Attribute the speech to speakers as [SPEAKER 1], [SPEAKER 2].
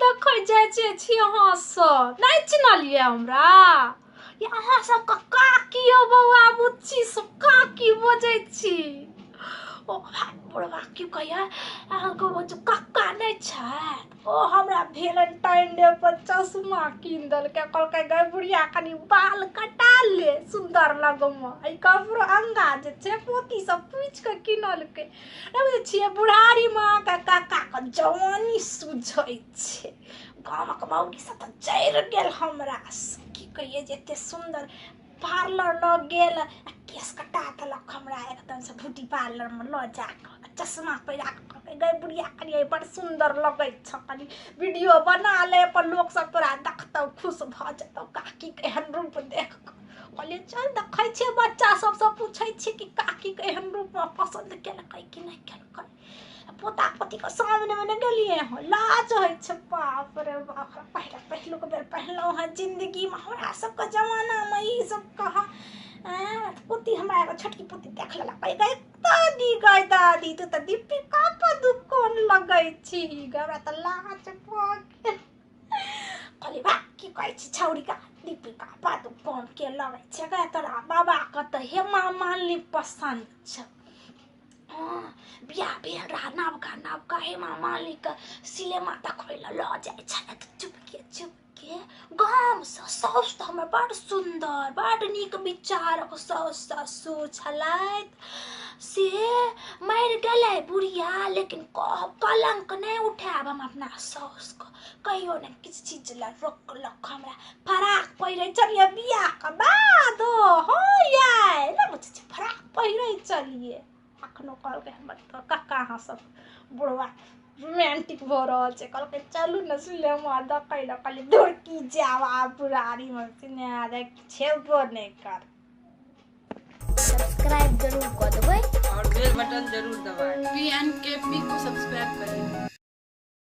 [SPEAKER 1] देखै जाइ छै छी अहाँ सब नहि चिन्हलियै हमरा? ये अहाँ सबके काकी हो बौआ बुच्ची सब काकी बजै छी। ओ बुढ़वा की कहैया अहाँके ओ जे कक्का नहि छथि ओ हमरा वेलेंटाइन डे पर चश्मा कीन देलकै। कहलकै गै बुढ़िया कनि बाल कटा ले सुन्दर लगमे। एहि कपड़ो अंगा जे छै पोती सब पूछि कऽ किनलकै। नहि बुझै छियै बुढ़ारीमे अहाँके काकाके जवानी सुझै छै। गामक मौगी सब तऽ जरि गेल हमरा की कहियै जे एते सुन्दर पार्लर लऽ गेल आ केश कटा देलक हमरा एकदमसँ ब्यूटी पार्लरमे लऽ जाकऽ आ चश्मा पहिरा कऽ कहलकै गै बुढ़िया कनि आइ बड़ सुन्दर लगै छौ कनि वीडियो बना ले अपन लोक सब तोरा देखतौ खुश भऽ जेतौ काकीके एहन रूप देख कऽ। कहलियै चल देखै छियै बच्चा सबसँ पूछै छियै कि काकीके एहन रूपमे पसन्द केलकै कि नहि केलकै। पोता पोतीके सामनेमे नहि गेलियै हँ लाज होइ छै बाप रे बाप। पहिले पहिलुक बेर पहिरलहुँ हँ जिन्दगीमे। हमरा सबके जमानामे ई सब कहाँ। पोती हमरा एगो छोटकी पोती देख लेलक गै दादी गै दादी तू तऽ दीपिका पादुकोण लगै छी गै। हमरा तऽ लाज भऽ गेल। कहलियै बा की कहै छी छौड़ीके दीपिका पादुकोण के लगै छै गै तोरा बाबाके तऽ हेमा मालिनी पसन्द छौ। हँ बियाह भेल रहा नवका नवका हेमा मालिनीके सिनेमा देखबै लए लऽ जाइ छलै तऽ चुपके चुपके गामसँ साउस तऽ हमर बड़ सुन्दर बड़ नीक विचारक साउस ससुर छलथि से मरि गेलै बुढ़िया लेकिन कहब कलङ्क नहि उठायब हम अपना साउसके। कहियो नहि किछु चीज लए रोकलक हमरा। फराक पहिरै छलियै बियाहके बाद हो याय नहि बुझै छियै फराक पहिरै छलियै। अखनो कहलकै हमर तऽ कक्का अहाँ सब बुढ़वा रोमांटिक भऽ रहल छै। कहलकै चलू ने सिनेमा देखै लए। कहलियै धुर की जायब आब बुढ़ारीमे सिनेमा देख छेबो नहि कर।
[SPEAKER 2] सब्सक्राइब जरूर कर देबै
[SPEAKER 3] और बेल बटन जरूर दबाएं।
[SPEAKER 4] PNKP को सब्सक्राइब करें।